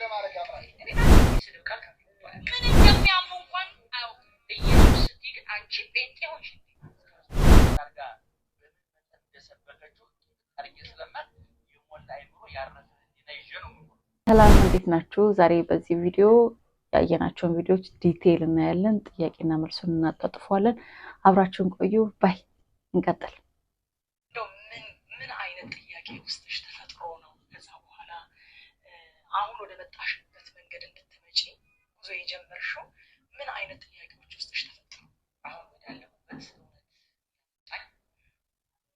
ለማድረግ ያምራል። ስድብ ቃል ምን እንደሚያምኑ እንኳን አያውቁም። ኢየሱስ ስትይ ግን አንቺ ጴንጤ ሆንሽ። አድርጋ በምን መጠን እንደሰበከችው አድርጌ ስለማት የሞላ አይምሮ ያረፈ ህሊና ይዤ ነው የምኖረው። ሰላም፣ እንዴት ናችሁ? ዛሬ በዚህ ቪዲዮ ያየናቸውን ቪዲዮዎች detail እናያለን። ጥያቄና መልሱን እናጣጥፈዋለን። አብራችሁን ቆዩ። Bye፣ እንቀጥል። እንደው ምን ምን አይነት ጥያቄ ውስጥሽ ተፈጥሮ ነው ከዛ በኋላ አሁን ወደ መጣሽበት መንገድ እንድትመጪ ጉዞ የጀመርሽው? ምን አይነት ጥያቄዎች ውስጥሽ ተፈጥሮ? አሁን ወዳለሁበት እውነት ያመጣኝ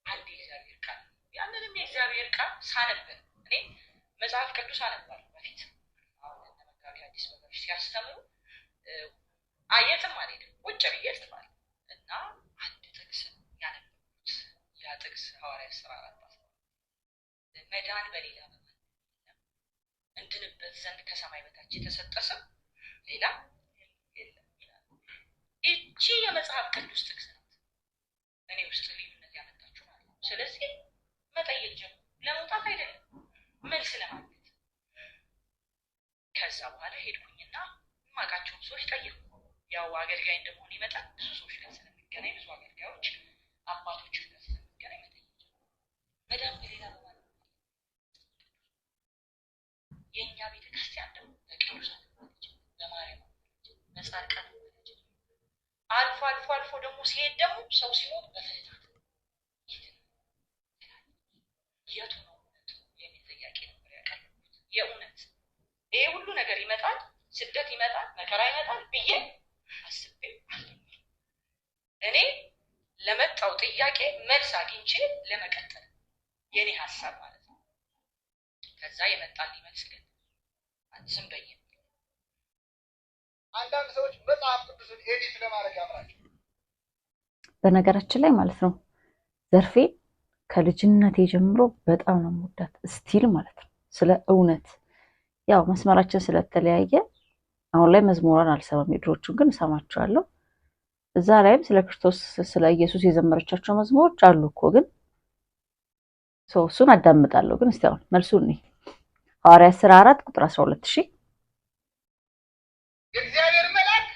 አንድ የእግዚአብሔር ቃል ነው። ያንንም የእግዚአብሔር ቃል ሳነብ እኔ መጽሐፍ ቅዱስ አነባለሁ በፊት። አሁን እነ መጋቢ ሐዲስ በጋሽ ሲያስተምሩ የትም አልሄድም፣ ቁጭ ብዬ እጽፋለሁ እና አንድ ጥቅስ ነው ያነበብኩት። ያ ጥቅስ ሐዋርያት ሥራ 4:12፣ መዳን በሌላ በማንም የለም፣ እንድንበት ዘንድ ከሰማይ በታች የተሰጠ ስም ሌላ የለም ይላል። ይቺ የመጽሐፍ ቅዱስ ጥቅስ ናት እኔ ውስጥ ልዩነት ያመጣችው ማለት ነው። ስለዚህ መጠየቅ ጀመርኩ። ለመውጣት አይደለም፣ መልስ ለማግኘት። ከዛ በኋላ ሄድኩኝና የማውቃቸውን ሰዎች ጠየቅኩ። ያው አገልጋይ እንደመሆን መጠን ብዙ ሰዎች ጋር ስለምገናኝ፣ ብዙ አገልጋዮች አባቶች ጋር ስለምገናኝ መጠየቅ ጀመርኩ። መዳን በሌላ በማንም የእኛ ቤተ ክርስቲያን ደግሞ በቅዱሳን አማላጅነት፣ በማርያም አማላጅነት፣ በጻድቃን አማላጅነት፣ አልፎ አልፎ አልፎ ደግሞ ሲሄድ ደግሞ ሰው ሲሞት በፍትታት የቱ ነው እውነቱ የሚል ጥያቄ ነበር ያቀረብኩት። የእውነት ይሄ ሁሉ ነገር ይመጣል፣ ስደት ይመጣል፣ መከራ ይመጣል ብዬ አስቤ አልነበር። እኔ ለመጣው ጥያቄ መልስ አግኝቼ ለመቀጠል የኔ ሀሳብ ማለት ነው። ከዛ የመጣልኝ መልስ ግን ዝም በይ የሚል። አንዳንድ ሰዎች መጽሐፍ ቅዱስን edit ለማድረግ ያምራቸው። በነገራችን ላይ ማለት ነው፣ ዘርፌ ከልጅነቴ ጀምሮ በጣም ነው የምወዳት still ማለት ነው። ስለ እውነት ያው መስመራችን ስለተለያየ አሁን ላይ መዝሙሯን አልሰማም፣ የድሮቹን ግን እሰማቸዋለሁ። እዛ ላይም ስለ ክርስቶስ ስለ ኢየሱስ የዘመረቻቸው መዝሙሮች አሉ እኮ፣ ግን እሱን አዳምጣለሁ። ግን እስቲ አሁን መልሱን እኔ ሐዋርያት ሥራ 4 ቁጥር 12 እሺ። የእግዚአብሔር መልአክ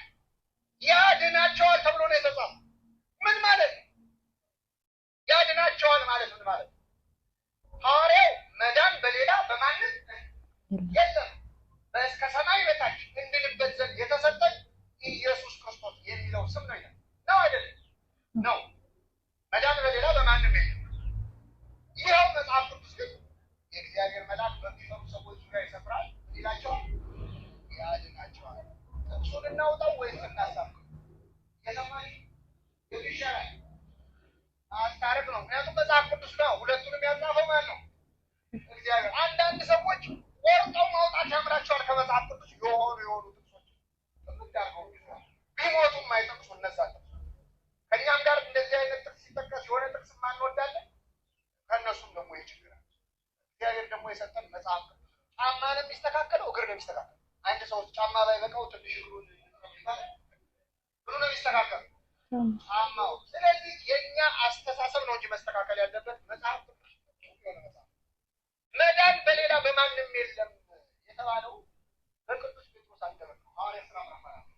ያድናቸዋል ተብሎ ነው የተጻፈው። ምን ማለት ነው? ያድናቸዋል ማለት ምን ማለት ነው? ሐዋርያው መዳን በሌላ በማንም የለም፣ እስከ ሰማይ በታች እንድንበት ዘንድ የተሰጠን ኢየሱስ ክርስቶስ የሚለው ስም ነው ይላል። ነው አይደለም? ነው። መዳን በሌላ በማንም የለም። ይኸው መጽሐፍ ቅዱስ ግን የእግዚአብሔር መልአክ በሚፈሩ ሰዎች ዙሪያ ይሰፍራል፣ ምን ይላቸዋል? ያድናቸዋል። ጥቅሱን እናውጣው ወይስ እናሳምረው? እየሰማችሁ የቱ ይሻላል? ማስታረቅ ነው። ምክንያቱም መጽሐፍ ቅዱስ ነው። ሁለቱንም ያጻፈው ማን ነው? እግዚአብሔር። አንዳንድ ሰዎች ቆርጠው ማውጣት ያምራቸዋል ከመጽሐፍ ቅዱስ የሆኑ የሆኑ ጥቅሶች ጥምድ አድርገው ይዘዋል። ቢሞቱም አይጠቅሱ እነዛ ጥቅሶች። ከእኛም ጋር እንደዚህ አይነት ጥቅስ ሲጠቀስ የሆነ ጥቅስ ማንወዳለን። ከእነሱም ደግሞ ይህ ችግር አለ። እግዚአብሔር ደግሞ የሰጠን መጽሐፍ ቅዱስ ነው። ጫማ ነው የሚስተካከለው፣ እግር ነው የሚስተካከለው። አንድ ሰው ጫማ ባይበቃው ትንሽ እግሩን ይባላል። ምኑ ነው የሚስተካከለው? ጫማው። ስለዚህ የእኛ አስተሳሰብ ነው እንጂ መስተካከል ያለበት መጽሐፍ ቅዱስ የሆነ መጽሐፍ። መዳን በሌላ በማንም የለም የተባለው በቅዱስ ጴጥሮስ አንደበት ነው። ሐዋርያት ሥራ ምዕራፍ 4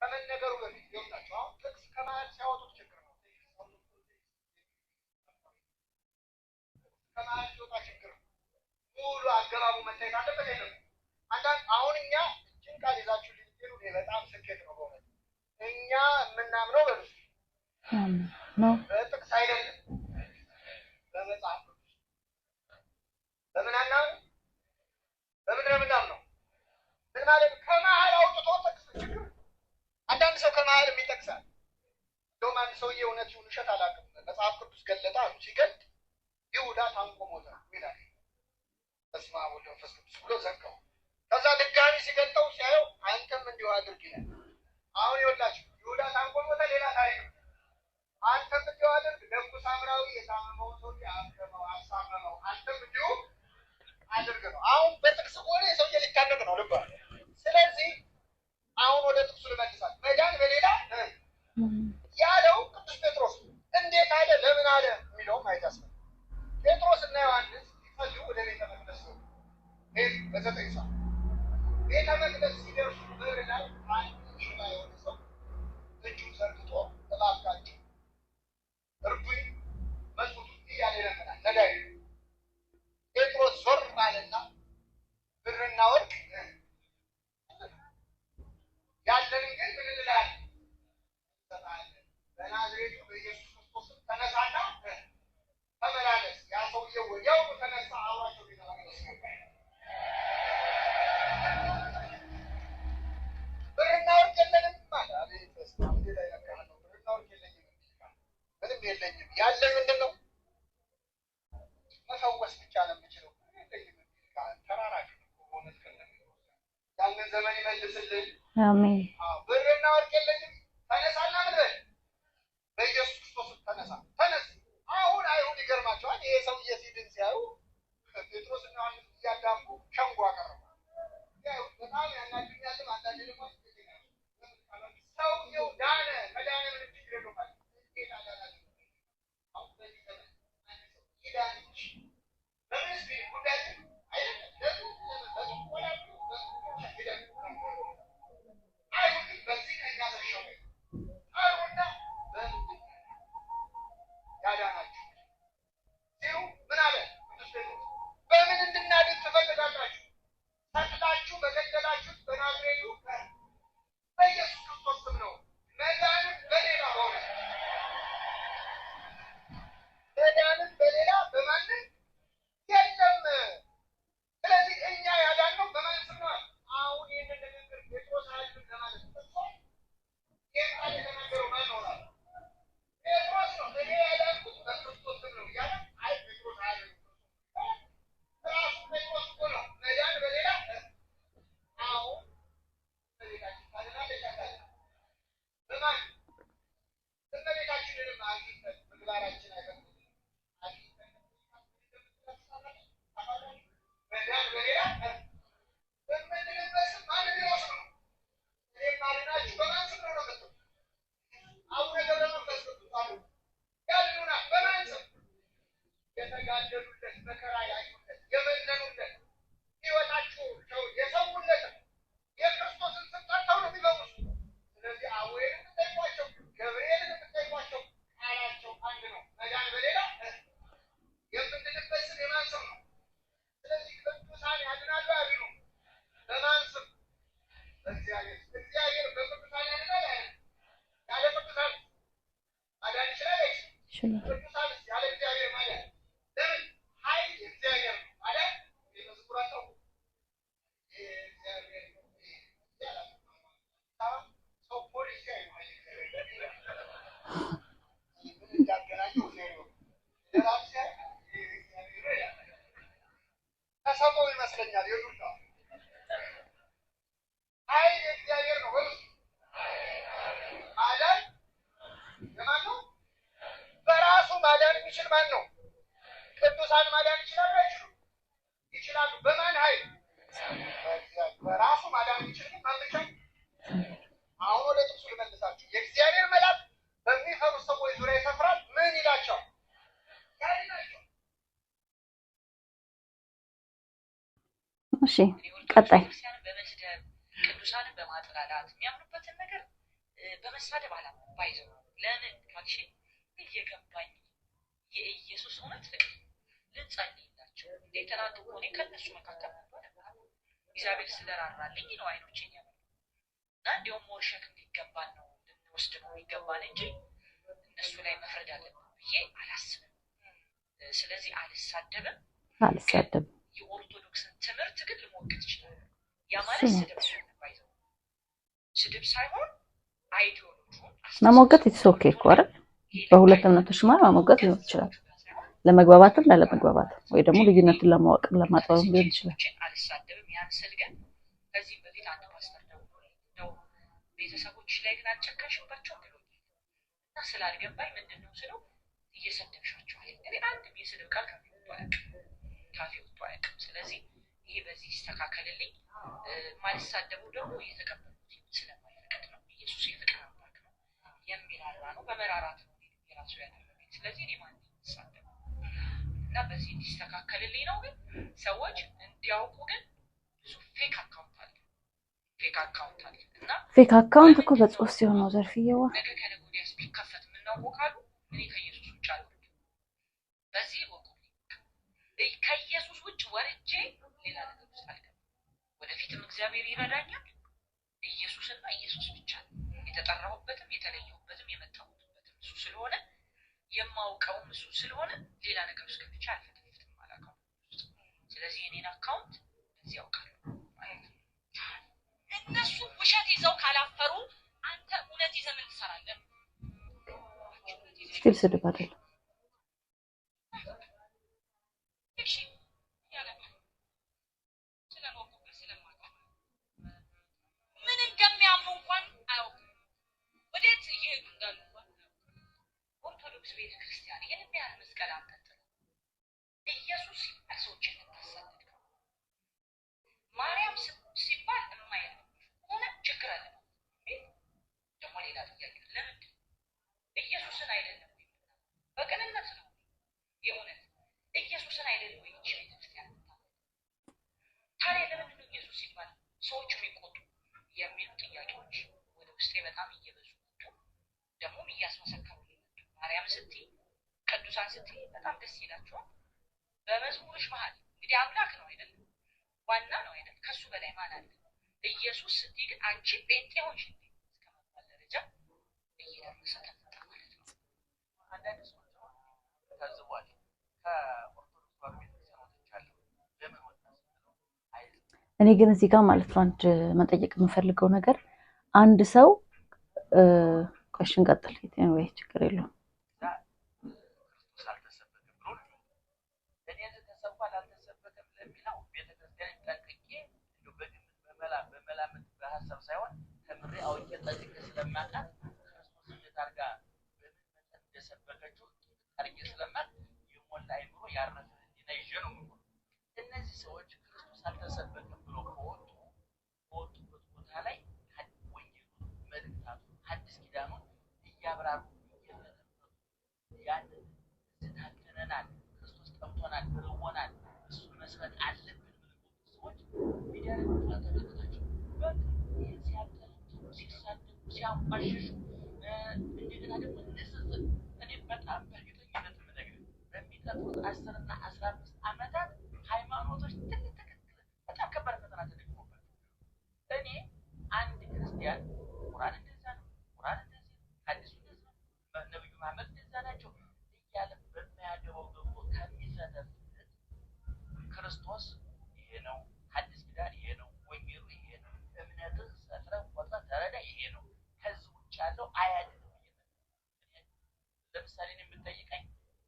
ከመነገሩ በፊት ይኸውላችሁ፣ አሁን ጥቅስ ከመሀል ሲያወጡት ችግር ነው። ከመሀል ሲወጣ ችግር ነው። ሙሉ አገባቡ መታየት አለበት የለም። አንዳንድ አሁን እኛ እችን ቃል ይዛችሁ ልትሄዱ በጣም ስኬት ነው በእውነት። እኛ የምናምነው በሉ ነው በጥቅስ አይደለም፣ በመጽሐፍ ቅዱስ። በምን አናምንም? በምን ነው የምናምነው? ምን ማለት ከመሀል አውጥቶ ጥቅስ ችግር። አንዳንድ ሰው ከመሀል የሚጠቅሳል። እንደውም አንድ ሰውዬ እውነት ይሁን ውሸት አላውቅም፣ መጽሐፍ ቅዱስ ገለጠ አሉ። ሲገልጥ ይሁዳ ታንቆ ሞተ ይላል። በስመ አብ ወወልድ ወመንፈስ ቅዱስ ብሎ ዘጋው። ከዛ ድጋሚ ሲገልጠው ሲያየው አንተም እንዲሁ አድርግ ይላል። አሁን ይኸውላችሁ ይሁዳ ታንቆ ሞተ፣ ሌላ ታሪክ ነው። አንተም እንዲሁ አድርግ፣ ደጉ ሳምራዊ የታመመውን ሰውዬ አከመው፣ አሳመመው፣ አንተም እንዲሁ አድርግ ነው። አሁን በጥቅስ ከሆነ የሰውዬ ሊታነቅ ነው ልባ። ስለዚህ አሁን ወደ ጥቅሱ ልመልሳል። መዳን በሌላ ያለው ቅዱስ ጴጥሮስ እንዴት አለ፣ ለምን አለ የሚለውም ማየት ያስፈልጋል። ጴጥሮስ እና ዮሐንስ ሊጸልዩ ወደ ቤተ መቅደስ ሄዱ በ9 ሰዓት። የለኝም። ያለኝ ምንድን ነው? መፈወስ ብቻ ነው የምችለው። የለኝም የሚል ካህን ተራራቅ ነው እኮ በእውነት። ያንን ዘመን ይመልስልን። አሜን። አዎ፣ ብርና ወርቅ የለኝም። ተነሳና ምን በል፣ በኢየሱስ ክርስቶስ ተነሳ፣ ተነስ። አሁን አይሁድ ይገርማቸዋል። ይሄ ሰውዬ ሲድን ሲያዩ ጴጥሮስና ዮሐንስ እያዳፉ ሸንጎ አቀረቡ። አይሁድ በጣም ያናድኛልም፣ አንዳንዴ ደግሞ ያስቀኛል። ሰውየው ዳነ፣ ከዳነ ምንም ችግር የለውም ማለት እንዴት አዳናቸው? አሁን በዚህ ዘመን አንድ ሰው ይዳን እንጂ በምንስ ጉዳያችን አይደለም። ለምን በጥንቆላ ይዳን። አይሁድ ግን በዚህ ቀኝ አመሸው ጠሩና በምንድን ነው ያዳናችሁ ሲሉ ምን አለ ቅዱስ ጴጥሮስ? በምን እንድናድን ትፈልጋላችሁ? ሰቅላችሁ በገደላችሁት በናዝሬቱ በኢየሱስ ክርስቶስ ስም ነው። መዳንም በሌላ ሆነ፣ መዳንም በሌላ በማንም የለም። ስለዚህ እኛ ያዳነው በማን ስም ነው? አሁን ይህንን ንግግር ጴጥሮስ አያድንም ለማለት ጠቅሶ ይህን ቃል የተናገረው ማን ነው? ጴጥሮስ ነው። እኔ ያዳንኩት በክርስቶስ ስም ነው እያለ አይ ጴጥሮስ አያድንም። ራሱ ጴጥሮስ እኮ ነው መዳን በሌላ። አሁን እመቤታችን ታድናለች አታድንም? በማን? እመቤታችንንም አግኝተን ምግባራችን አይፈቅድልንም። አግኝተን መዳን በሌላ የምንልበት ስም ማን የሚለው ስም ነው? እኔ ማድናችሁ በማን ስም ነው ነው የምትለው? አቡነ ገብረ መንፈስ ቅዱስ አሉ ያድኑናል። በማን ስም? የተጋደሉለት፣ መከራ ያዩለት፣ የመነኑለት፣ ሕይወታቸው የሰውለት የክርስቶስን ስም ጠርተው ነው የሚፈውሱ። ስለዚህ አቡዬን የምትጠይቋቸው ገብርኤልን የምትጠይቋቸው ቃላቸው አንድ ነው። መዳን በሌላ የምንድንበት ስም የማን ስም ነው? ስለዚህ ቅዱሳን ያድናሉ አያድኑም? በማን ስም? በእግዚአብሔር። እግዚአብሔር በቅዱሳን ያድናል አያድንም? ያለ ቅዱሳን ማዳን ይችላል አይችልም? ይችላል። ቅዱሳንስ ያለ እግዚአብሔር ማዳን ለምን? ኃይል እግዚአብሔር ነው። ማዳን የመዝሙር አታውቁም? እግዚአብሔር ነው። ሰው ፖሊስ ሲያይ ነው ኃይል እግዚአብሔር ምን እንዳገናኘው እግዚአብሔር ነው። ለራሱ ሲያይ እግዚአብሔር ነው ይላል። ተሰጠው ይመስለኛል የዱላ ኃይል የእግዚአብሔር ነው። በሉ ማዳን የማን ነው? በራሱ ማዳን የሚችል ማን ነው? ቅዱሳን ማዳን ይችላሉ አይችሉም? ይችላሉ። በማን ኃይል? በእግዚአብሔር። በራሱ ማዳን የሚችል ግን ማን ብቻ? አሁን ወደ ጥቅሱ ልመልሳችሁ። የእግዚአብሔር መልአክ በሚፈሩ ሰዎች ዙሪያ ይሰፍራል። ምን ይላቸዋል? ያድናቸዋል። እሺ የኦርቶዶክስ ቀጣይ ቤተክርስቲያንን በመስደብ፣ ቅዱሳንን በማጥላላት፣ የሚያምኑበትን ነገር በመሳደብ አላምንም። ባይዘው ለምን ካልሽ እየገባኝ የኢየሱስ እውነት ፍቅር ልንጸልይላቸው እንዴ። ትናንት እኮ እኔ ከእነሱ መካከል አንዷ ነበርኩ። እግዚአብሔር ስለራራልኝ ነው አይኖቼን ያበራው። እና እንዲያውም more ሸክም ሊገባን ነው፣ ልንወስድ ነው የሚገባን እንጂ እነሱ ላይ መፍረድ አለብን ብዬ አላስብም። ስለዚህ አልሳደብም። አልሳደብም። የኦርቶዶክስን ትምህርት ግን ልሞግት እችላለሁ። ያ ማለት እሱ ስድብ አይደለም። ባይዘው ስድብ ሳይሆን ideology ውን መሞገት it's okay እኮ አይደል? በሁለት እምነቶች መሀል መሞገት ሊሆን ይችላል። ለመግባባትም ላለመግባባትም ወይ ደግሞ ልዩነትን ለማወቅም ለማጥበብም ሊሆን ይችላል። አልሳደብም። ያን ስል ግን ከዚህም በፊት አንድ ፓስተር ደውሎልኝ እንደው ቤተሰቦች ላይ ግን አልጨከንሽባቸውም ብሎኛል። እና ስላልገባኝ ምንድን ነው ስለው እየሰደብሻቸው አለኝ። እኔ አንድም የስድብ ቃል ካፌ ወጥቶ አያውቅም፣ ካፌ ወጥቶ አያውቅም። ስለዚህ ይሄ በዚህ ይስተካከልልኝ። የማልሳደበው ደግሞ የተቀበልኩት ስለማይፈቅድ ነው። ኢየሱስ የፍቅር አምላክ ነው፣ የሚራራ ነው። በመራራት ነው እኔንም የራሱ ያደረገኝ። ስለዚህ እኔ ማን የምሳደበው? እና በዚህ እንዲስተካከልልኝ ነው። ግን ሰዎች እንዲያውቁ ግን ብዙ fake account አለ፣ fake account አለ እና Fake account እኮ በጽሁፍ ሲሆን ነው ዘርፍየዋ። ነገ ከነገ ወዲያስ ቢከፈት የምናውቀው ካሉ እኔ ከኢየሱስ ውጭ አልወርድም። በዚህ ወቁልኝ። ከኢየሱስ ውጭ ወርጄ ሌላ ነገር ውስጥ አልገባም። ወደፊትም እግዚአብሔር ይረዳኛል። ኢየሱስና ኢየሱስ ብቻ ነው። የተጠራሁበትም የተለየሁበትም የመጣሁበትም እሱ ስለሆነ፣ የማውቀውም እሱ ስለሆነ ሌላ ነገር ውስጥ ገብቼ አልፈተፍትም አላውቀውም ውስጥ። ስለዚህ የኔን account በዚህ ያውቃሉ ማለት ነው። እነሱ ውሸት ይዘው ካላፈሩ አንተ እውነት ይዘህ ምን ትሰራለህ? Still ስድብ አይደለም። መስቀል አንጠልጥለ ኢየሱስ ሲባል ሰዎችን የምታሳድድ ከሆነ፣ ማርያም ሲባል የማይረብሽ ከሆነ ችግር አለ ማለት ነው። ደግሞ ሌላ ጥያቄ፣ ለምንድን ኢየሱስን አይደለም ወይ? በቅንነት ነው የእውነት፣ ኢየሱስን አይደለም ወይ ይህች ቤተክርስቲያን የምታመልከው? ታዲያ ለምንድን ነው ኢየሱስ ሲባል ሰዎቹ የሚቆጡ የሚሉ ጥያቄዎች ወደ ውስጤ በጣም እየበዙ መጡ። ደግሞም እያስመሰከሩልኝ መጡ። ማርያም ስትይ፣ ቅዱሳን ስትይ በጣም ደስ ይላቸዋል። በመዝሙርሽ መሀል እንግዲህ አምላክ ነው አይደለም? ዋና ነው አይደል? ከሱ በላይ ማን አለ? ኢየሱስ ስትይ ግን አንቺ ጴንጤ ሆንሽ እንዴ እስከ መባል ደረጃ እየደረሰ ተመጣ ማለት ነው። አንዳንድ ሰዎች አሁን ታዝቧል። ከኦርቶዶክስ ተዋሕዶ ቤተክርስቲያን ወጥቻለሁ። ለምን ወጣ ስትለው አይ እኔ ግን እዚህ ጋር ማለት ነው አንድ መጠየቅ የምፈልገው ነገር፣ አንድ ሰው፣ ቆይ እንቀጥል፣ ወይ ችግር የለውም። እዛ ክርስቶስ አልተሰበከም ብሎ ነው የሚወጡት። እኔ እዚህ ተሰብኳል አልተሰበከም ለሚለው ቤተክርስቲያን ጠንቅቄ እንደው በግምት በመላምት በሀሳብ ሳይሆን ተምሬ አውቄ ጠንቅቄ ስለማውቃት፣ ክርስቶስ እንዴት አድርጋ በምን መጠን እንደሰበከችው አድርጌ ስለማውቅ የሞላ አይምሮ ያረፈ ሕሊና ይዤ ነው የምኖረው። እነዚህ ሰዎች ክርስቶስ አልተሰበከም ብሎ ከወጡ በወጡበት ቦታ ላይ ወንጌሉን፣ መልእክታቱን፣ ሐዲስ ኪዳኑን እያብራሩ እየፈተፈቱ ያንን እዚህ ታግለናል፣ ክርስቶስ ጠምቶናል፣ ርቦናል፣ እሱን መስበክ አለብን ብለው የወጡ ሰዎች ሚዲያ ላይ ቁጭ ብለህ ተመልከታቸው። በቃ ይህን ሲያጠለጥሉ፣ ሲሳደቡ፣ ሲያንቋሽሹ፣ እንደገና ደግሞ ንጽጽር፣ እኔ በጣም በእርግጠኝነት የምነግርህ በሚቀጥሉት 10ና 15 ዓመታት ሃይማኖቶች ትልቅ ትክክል በጣም ከባድ ፈተና ተደቅኖባቸው፣ እኔ አንድ ክርስቲያን ቁርአን እንደዛ ነው፣ ቁርአን እንደዚህ ነው፣ ሐዲሱ እንደዛ ነው፣ ነብዩ መሐመድ እንደዛ ናቸው እያለ በማያገባው ገብቶ ከሚፈተፍት ክርስቶስ ይሄ ነው፣ ሐዲስ ኪዳን ይሄ ነው፣ ወንጌሉ ይሄ ነው፣ እምነትህ ሰፍረህ ቆጥረህ ተረዳ ይሄ ነው፣ ከዚህ ውጭ ያለው አያድንም። ለምሳሌ እኔ የምጠይቀኝ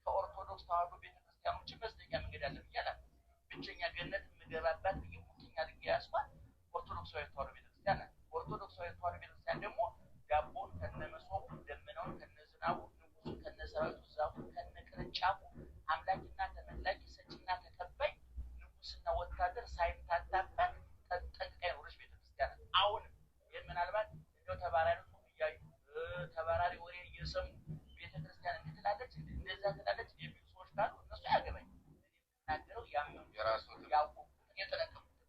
ከኦርቶዶክስ ተዋሕዶ ቤተክርስቲያን ውጭ መጽደቂያ መንገድ አለ ብዬ አላምንም። ብቸኛ ገነት የምገባባት ብዬ ሙጥኝ አድርጌ ያስኳት ኦርቶዶክሳዊ ተዋሕዶ ቤተክርስቲያን ናት። ኦርቶዶክሳዊ ተዋሕዶ ቤተክርስቲያን ደግሞ ዳቦን ከነመሶቡ፣ ደመናውን ከነዝናቡ፣ ንጉሱን ከነሰራዊቱ፣ ዛፉን ከነቅርንጫፉ፣ አምላኪና ተመላኪ፣ ሰጪና ተቀባይ፣ ንጉስና ወታደር ሳይምታታባት ጠንቅቃ የኖረች ቤተክርስቲያን ናት። አሁንም ይህ ምናልባት እንደው ተባራሪ ጽሑፍ እያዩ፣ ተባራሪ ወሬ እየሰሙ ቤተክርስቲያን እንዲህ ትላለች እንደዛ ትላለች የሚሉ ሰዎች ካሉ እነሱ አያገባኝም። እኔ የምናገረው ያመንኩትን፣ ያወቅኩትን፣ የተጠቀምኩትን።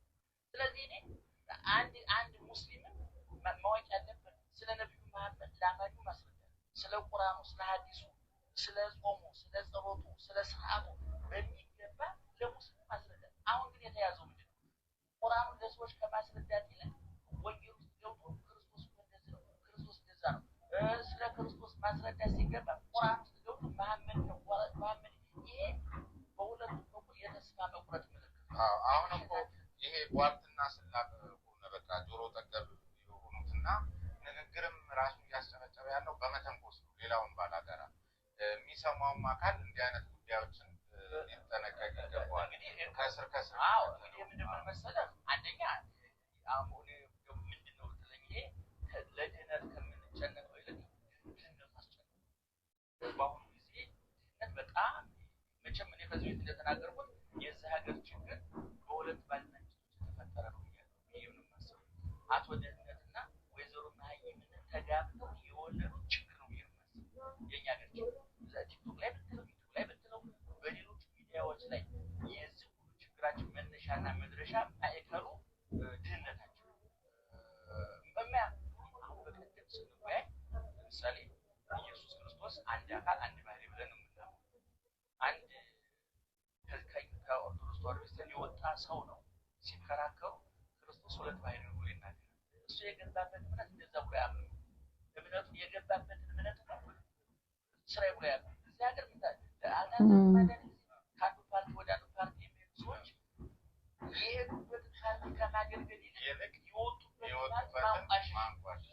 ስለዚህ እኔ አንድ ሙስሊምም ማወቅ ያለበት ስለ ነቢዩ መሐመድ ለአማኙ ማስረዳት፣ ስለ ቁርአኑ፣ ስለ ሐዲሱ፣ ስለ ጾሙ፣ ስለ ጸሎቱ፣ ስለ ስርዓቱ በሚገባ ለሙስሊሙ ማስረዳት። አሁን ግን የተያዘው ምንድን ነው? ቁርአኑን ለሰዎች ከማስረዳት ይልቅ ወንጌል ውስጥ ገብቶ ክርስቶስ እኮ እንደዚህ ነው፣ ክርስቶስ እንደዛ ነው፣ ስለ ክርስቶስ ማስረዳት ሲገባ ቁርአን ውስጥ ገብቶ መሐመድ ነው መሐመድ፣ ይሄ በሁለቱም በኩል የተስፋ መቁረጥ ምልክት ነው። አዎ፣ አሁን እኮ ይሄ ቧልትና ስላቅ ሆነ። በቃ ጆሮ ጠገብ የሆኑትና ንግግርም ራሱ እያስጨበጨበ ያለው በመተንኮስ ነው። ሌላውን ባላጋራ የሚሰማውም አካል እንዲህ አይነት ጉዳዮችን ሊጠነቀቅ ይገባዋል። እንግዲህ ከስር ከስር አዎ፣ እንግዲህ ምንድን ነው መሰለህ፣ አንደኛ አሁን ምንድን ነው ብትለኝ ይሄ ለድህነት ከምንጨነቀው ይልቅ ድህነቱ አስጨነቀ። በአሁኑ ጊዜ ድህነት በጣም፣ መቼም እኔ ከዚህ በፊት እንደተናገርኩት የዚህ ሀገር ችግር በሁለት ባልና ሚስቶች የተፈጠረ ነው ብዬ ነው የማስበው። አቶ ድህነትና ወይዘሮ መሀይምነት ተጋብተው የወለዱት ችግር ነው ብዬ ነው የማስበው። የእኛ ሀገር ችግር እዛ ቲክቶክ ላይ ብትለው፣ ዩቱብ ላይ ብትለው፣ በሌሎች ሚዲያዎች ላይ የዚህ ሁሉ ችግራችን መነሻና መድረሻ ማዕከሉ ድህነታችን በሚያ አሁን በቀደም ስንወያይ ለምሳሌ ኢየሱስ ክርስቶስ አንድ አካል አንድ ባህሪ ብለን ነው የምናምነው። አንድ ከኦርቶዶክስ ተዋሕዶ ቤተክርስቲያን የወጣ ሰው ነው፣ ሲከራከሩ ክርስቶስ ሁለት ባህሪ ነው ብሎ ይናገራል። እሱ የገባበት እምነት እንደዛ ብሎ አያምንም። እምነቱ የገባበትን እምነት ነው ስራዬ ብሎ ያምናል። እዚህ ሀገር ምን አልታዘዝም። አንዳንድ ጊዜ ከአንዱ ፓርቲ ወደ አንዱ ፓርቲ የሚሄዱ ሰዎች የሄዱበትን ፓርቲ ከማገልገል ይልቅ ይልቅ የወጡበትን ፓርቲ የወጡበትን ማንቋሸሽ ማንቋሸሽ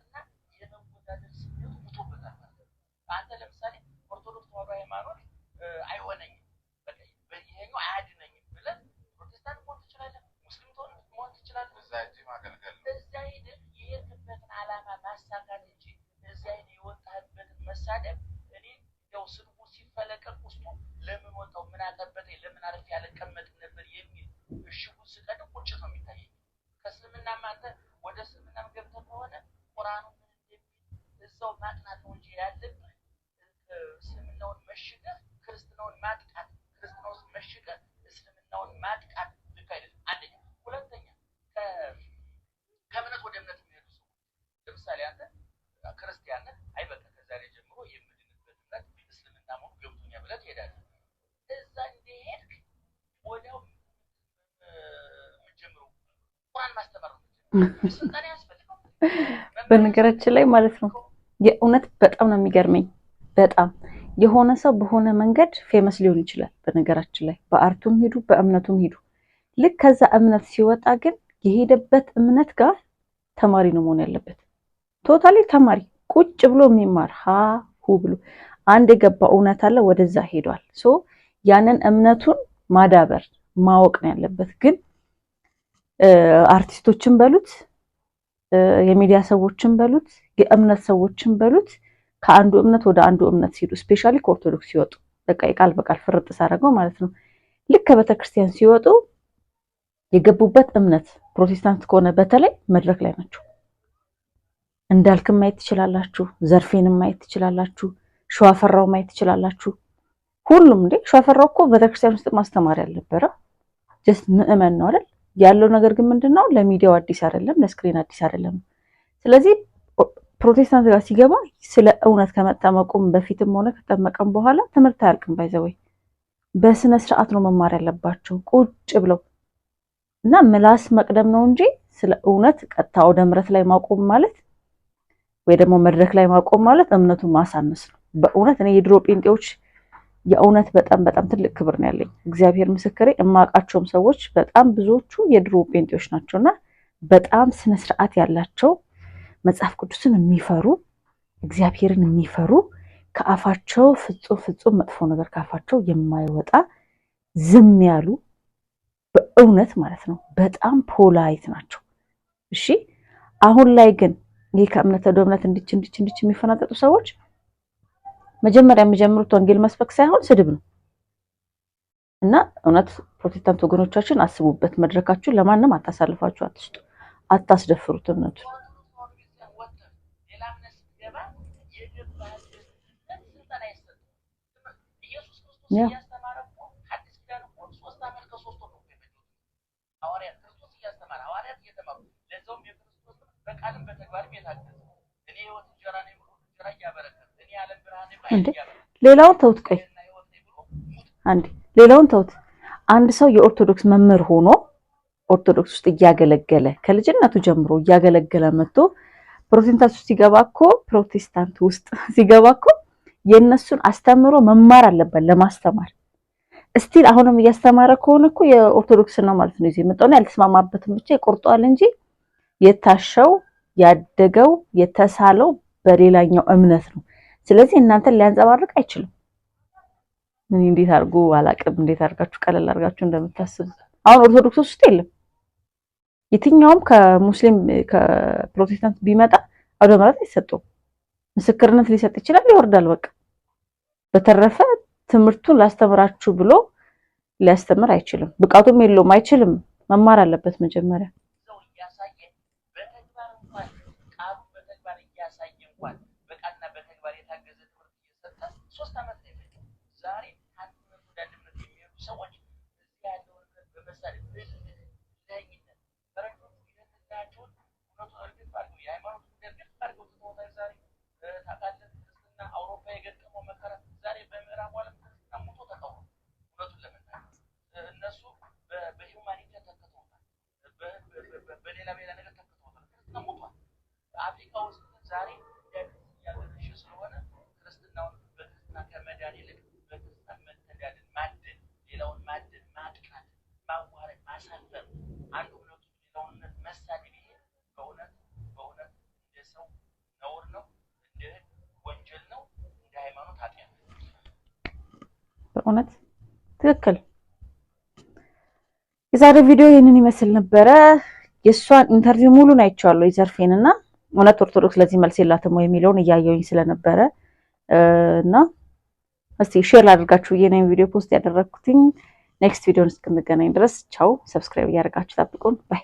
እና የመወዳደር ስሜቱ ሙቶበታል ማለት ነው። አንተ ለምሳሌ ኦርቶዶክስ ተዋሕዶ ሃይማኖት አይሆነኝም፣ በቃ ይሄኛው አያድነኝም ብለህ ፕሮቴስታንት መሆን ትችላለህ፣ ሙስሊም መሆን ትችላለህ። እዛ እጅ ማገልገል ነው። እዛ ሄደህ የሄድክበትን ዓላማ ማሳካት እንጂ እዛ ሄደህ የወጣህበትን መሳደብ እኔ እንደው ስድቡ ሲፈለቀቅ ውስጡ ለምን ወጣው፣ ምን አቀበጠኝ፣ ለምን አርፌ ያልቀመጥም ነበር የሚል እሽጉን ስቀድ ቁጭት ነው የሚታየኝ። ከእስልምናም አንተ ወደ እስልምናም ገብተህ ከሆነ ቁርአኑ ምን እንደሚል እዛው ማጥናት ነው እንጂ ያለብህ እስልምናውን መሽገህ ክርስትናውን ማጥቃት፣ ክርስትና ውስጥ መሽገህ እስልምናውን ማጥቃት ልክ አይደለም። አንደኛ። ሁለተኛ ከእምነት ወደ እምነት የሚሄዱ ሰዎች ለምሳሌ አንተ ክርስቲያን ነህ፣ አይ በቃ ከዛሬ ጀምሮ የምድንበት እምነት እስልምና መሆኑ ገብቶኛል ብለህ ትሄዳለህ። እዛ እንደሄድክ ወዲያው የምትጀምረው ቁርአን ማስተማር ነው። ስልጠና ያስፈልገው። በነገራችን ላይ ማለት ነው የእውነት በጣም ነው የሚገርመኝ። በጣም የሆነ ሰው በሆነ መንገድ famous ሊሆን ይችላል። በነገራችን ላይ በ art ኡም ሂዱ በእምነቱም ሂዱ፣ ልክ ከዛ እምነት ሲወጣ ግን የሄደበት እምነት ጋር ተማሪ ነው መሆን ያለበት። Totally ተማሪ ቁጭ ብሎ የሚማር ሀ ሁ ብሎ አንድ የገባ እውነት አለ፣ ወደዛ ሄዷል። So ያንን እምነቱን ማዳበር ማወቅ ነው ያለበት። ግን አርቲስቶችን በሉት፣ የሚዲያ ሰዎችን በሉት፣ የእምነት ሰዎችን በሉት፣ ከአንዱ እምነት ወደ አንዱ እምነት ሲሄዱ especially ከኦርቶዶክስ ሲወጡ፣ በቃ የቃል በቃል ፍርጥ ሳደርገው ማለት ነው፣ ልክ ከቤተክርስቲያን ሲወጡ የገቡበት እምነት ፕሮቴስታንት ከሆነ በተለይ መድረክ ላይ ናቸው። እንዳልክም ማየት ትችላላችሁ፣ ዘርፌንም ማየት ትችላላችሁ፣ ሸዋፈራው ማየት ትችላላችሁ። ሁሉም እንዴ ሸዋፈራው እኮ ቤተክርስቲያን ውስጥ ማስተማሪ አልነበረ፣ just ምዕመን ነው አይደል? ያለው ነገር ግን ምንድነው፣ ለሚዲያው አዲስ አይደለም፣ ለ screen አዲስ አይደለም። ስለዚህ ፕሮቴስታንት ጋር ሲገባ ስለ እውነት ከመጠመቁም በፊትም ሆነ ከጠመቀም በኋላ ትምህርት አያልቅም። By the way በስነ ስርዓት ነው መማር ያለባቸው ቁጭ ብለው እና ምላስ መቅደም ነው እንጂ ስለ እውነት ቀጥታ ወደ ምረት ላይ ማቆም ማለት ወይ ደግሞ መድረክ ላይ ማቆም ማለት እምነቱን ማሳነስ ነው። በእውነት እኔ የድሮ ጴንጤዎች የእውነት በጣም በጣም ትልቅ ክብር ነው ያለኝ። እግዚአብሔር ምስክሬ፣ እማውቃቸውም ሰዎች በጣም ብዙዎቹ የድሮ ጴንጤዎች ናቸውና በጣም ስነ ስርዓት ያላቸው፣ መጽሐፍ ቅዱስን የሚፈሩ፣ እግዚአብሔርን የሚፈሩ፣ ከአፋቸው ፍጹም ፍጹም መጥፎ ነገር ከአፋቸው የማይወጣ፣ ዝም ያሉ፣ በእውነት ማለት ነው በጣም polite ናቸው። እሺ አሁን ላይ ግን ይህ ከእምነት ወደ እምነት እንድች እንድች እንድች የሚፈናጠጡ ሰዎች መጀመሪያ የሚጀምሩት ወንጌል መስበክ ሳይሆን ስድብ ነው። እና እውነት ፕሮቴስታንት ወገኖቻችን አስቡበት። መድረካችሁን ለማንም አታሳልፋችሁ አትስጡ፣ አታስደፍሩት እምነቱን። ሌላ እምነት ስትገባ የገባህበት እምነት ስልጠና አይሰጥም። ኢየሱስ ክርስቶስ እያስተማረ እኮ ሐዲስ ኪዳን እኮ 3 ዓመት ከ3 ወር ነው እኮ የፈጀው። ሐዋርያት ክርስቶስ እያስተማረ ሐዋርያት እየተማሩ፣ ለዛውም የክርስቶስ ትምህርት በቃልም በተግባርም የታገዘ፣ እኔ የሕይወት እንጀራ ነኝ ብሎ እንጀራ እያበረከተ፣ እኔ የዓለም ብርሃን ነኝ ብሎ እንዴ እያበረከተ ሌላውን ተውት፣ ቆይ እና ሕይወት ነኝ ብሎ ሙት አንዴ ሌላውን ተውት። አንድ ሰው የኦርቶዶክስ መምህር ሆኖ ኦርቶዶክስ ውስጥ እያገለገለ፣ ከልጅነቱ ጀምሮ እያገለገለ መጥቶ ፕሮቴስታንት ውስጥ ሲገባ እኮ የእነሱን አስተምሮ መማር አለበት ለማስተማር። Still አሁንም እያስተማረ ከሆነ እኮ የኦርቶዶክስ ነው ማለት ነው ይዞ የመጣውና ያልተስማማበትን ብቻ ይቆርጠዋል እንጂ የታሸው፣ ያደገው፣ የተሳለው በሌላኛው እምነት ነው። ስለዚህ እናንተን ሊያንጸባርቅ አይችልም። እኔ እንዴት አድርጎ አላቅም፣ እንዴት አድርጋችሁ ቀለል አድርጋችሁ እንደምታስቡት። አሁን ኦርቶዶክስ ውስጥ የለም። የትኛውም ከሙስሊም ከፕሮቴስታንት ቢመጣ አውደ ምሕረት አይሰጠውም። ምስክርነት ሊሰጥ ይችላል፣ ይወርዳል። በቃ በተረፈ ትምህርቱን ላስተምራችሁ ብሎ ሊያስተምር አይችልም። ብቃቱም የለውም፣ አይችልም። መማር አለበት መጀመሪያ። ሰው እያሳየ በተግባር እንኳን ቃሉን በተግባር እያሳየ እንኳን በቃልና በተግባር የታገዘ ትምህርት እየሰጠ 3 ዓመት ነው የፈጀው። ዛሬ ከአንድ እምነት ወደ አንድ እምነት የሚሄዱ ሰዎች እዚህ ያለውን እምነት በመሳደብ እልህ፣ እልኸኝነት፣ ፈረንጆቹ ይህን እልሃቸውን እውነቱን እርግፍ አድርገው የሃይማኖት ጉዳይ እርግፍ አድርገው ትተውታል። ዛሬ ታውቃለህ፣ ክርስትና አውሮፓ የገጠመው መከራ፣ ዛሬ በምዕራቡ ዓለም ክርስትና ሙቶ ተቀብሯል። እውነቱን ለመናገር እነሱ በ humanity ተክተውታል። በሌላ በሌላ ነገር ተክተውታል። ክርስትና ሞቷል። አፍሪካ ውስጥ ግን ዛሬ እንደ አዲስ እያገረሸ ስለሆነ ክርስትናውን በክርስትና ከመዳን ይልቅ በክርስትና መተዳደር፣ ማደን፣ ሌላውን ማደን፣ ማጥቃት፣ ማዋረድ፣ ማሳፈር፣ አንዱ እምነቱ ሌላውን እምነት መሳደብ፣ ይሄ በእውነት በእውነት እንደ ሰው ነውር ነው፣ እንደ ሕግ ወንጀል ነው፣ እንደ ሃይማኖት ኃጢአት ነው። በእውነት ትክክል። የዛሬ ቪዲዮ ይህንን ይመስል ነበረ። የእሷን interview ሙሉን አይቼዋለሁ የዘርፌን፣ እና እውነት ኦርቶዶክስ ለዚህ መልስ የላትም ወይ የሚለውን እያየሁኝ ስለነበረ እና እስቲ share ላድርጋችሁ ብዬ ነው ቪዲዮ post ያደረግኩትኝ። Next ቪዲዮን እስክንገናኝ ድረስ ቻው። Subscribe እያደረጋችሁ ጠብቁን። Bye.